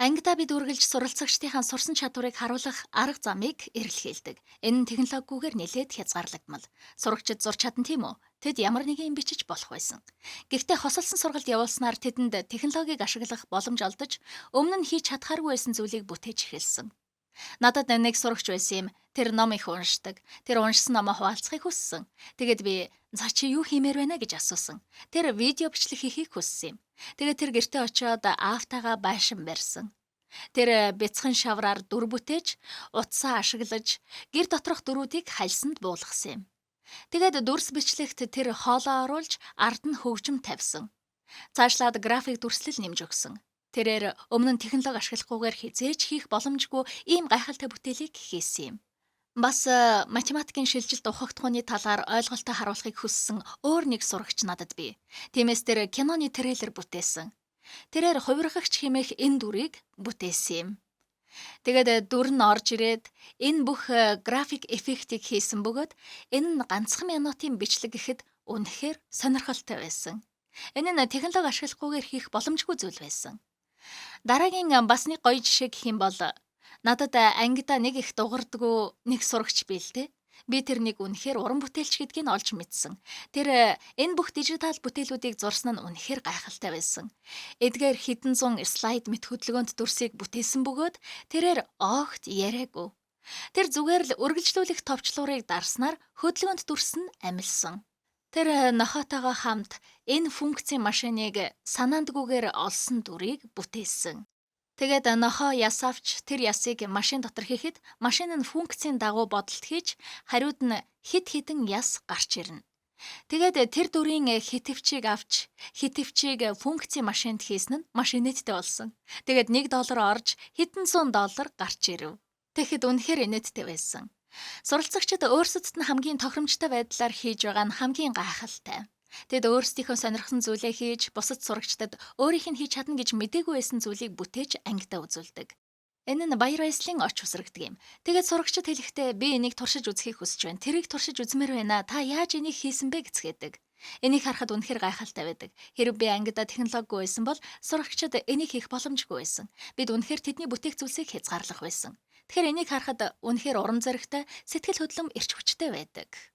Ангидаа бид үргэлж суралцагчдынхаа сурсан чадварыг харуулах арга замыг эрэлхийлдэг. Энэ нь технологигүйгээр нэлээд хязгаарлагдмал. Сурагчид зурч чадна, тийм үү? Тэд ямар нэгэн юм бичиж болох байсан. Гэхдээ хосолсон сургалт явуулснаар тэдэнд технологиг ашиглах боломж олдож, өмнө нь хийж чадхааргүй байсан зүйлийг бүтээж эхэлсэн. Надад нэг сурагч байсан юм. Тэр ном их уншдаг. Тэр уншсан номоо хуваалцахыг хүссэн. Тэгээд би "За, чи юу хиймээр байна?" гэж асуусан. Тэр видео бичлэг хийхийг хүссэн юм. Тэгээд тэр гэртээ очиод аавтайгаа байшин барьсан. Тэр бяцхан шавраар дүр бүтээж, утсаа ашиглаж, гэр доторх дүрүүдийг хальсанд буулгасан юм. Тэгээд дүрс бичлэгт тэр хоолоо оруулж, ард нь хөгжим тавьсан. Цаашлаад график дүрслэл нэмж өгсөн. Тэрээр өмнө нь технологи ашиглахгүйгээр хэзээ ч хийх боломжгүй ийм гайхалтай бүтээлийг хийсэн юм. Бас математикийн шилжилт ухагдахууны талаар ойлголтоо харуулахыг хүссэн өөр нэг сурагч надад бий. Тиймээс тэр киноны трейлер бүтээсэн. Тэрээр хувиргагч хэмээх энэ дүрийг бүтээсэн юм. Тэгээд дүр нь орж ирээд энэ бүх график эффектийг хийсэн бөгөөд энэ нь ганцхан минутын бичлэг гэхэд үнэхээр сонирхолтой байсан. Энэ нь технологи ашиглахгүйгээр хийх боломжгүй зүйл байсан. Дараагийн бас нэг гоё жишээ гэх юм бол надад ангидаа нэг их дугардаггүй нэг сурагч бий л дээ. Би тэрнийг үнэхээр уран бүтээлч гэдгийг нь олж мэдсэн. Тэр энэ бүх дижитал бүтээлүүдийг зурсан нь үнэхээр гайхалтай байсан. Эдгээр хэдэн зуун слайд мэт хөдөлгөөнт дүрсийг бүтээсэн бөгөөд тэрээр огт яриаггүй. Тэр зүгээр л үргэлжлүүлэх товчлуурыг дарснаар хөдөлгөөнт дүрс нь амилсан. Тэр нохойтойгоо хамт энэ функцийн машиныг санаандгүйгээр олсон дүрийг бүтээсэн. Тэгээд нохой яс авч тэр ясыг машин дотор хийхэд машин нь функцийн дагуу бодолт хийж, хариуд нь хэд хэдэн яс гарч ирнэ. Тэгээд тэр дүрийн хитвчийг авч, хитвчийг функцийн машинд хийсэн нь маш инээдтэй болсон. Тэгээд 1 доллар орж хэдэн зуун доллар гарч ирэв. Тэгэхэд үнэхээр инээдтэй байсан. Суралцагчид өөрсдөд нь хамгийн тохиромжтой байдлаар хийж байгаа нь хамгийн гайхалтай. Тэд өөрсдийнхөө сонирхсан зүйлээ хийж, бусад сурагчдад өөрийнх нь хийж чадна гэж мдээгүй байсан зүйлийг бүтээж ангидаа үзүүлдэг. Энэ нь баяр баясгалан оч үсрэгдэг юм. Тэгээд сурагчид хэлэхдээ "Би энийг туршиж үзэхийг хүсэж байна. Тэрийг туршиж үзмээр байна. Та яаж энийг хийсэн бэ?" гэцгээдэг. Энийг харахад үнэхээр гайхалтай байдаг. Хэрэв би ангидаа технологигүй байсан бол сурагчид энийг хийх боломжгүй байсан. Бид үнэхээр тэдний бүтээх зүйлсийг хязгаарлах байсан. Тэгэхээр энийг харахад үнэхээр урам зоригтой, сэтгэл хөдлөм эрч хүчтэй байдаг.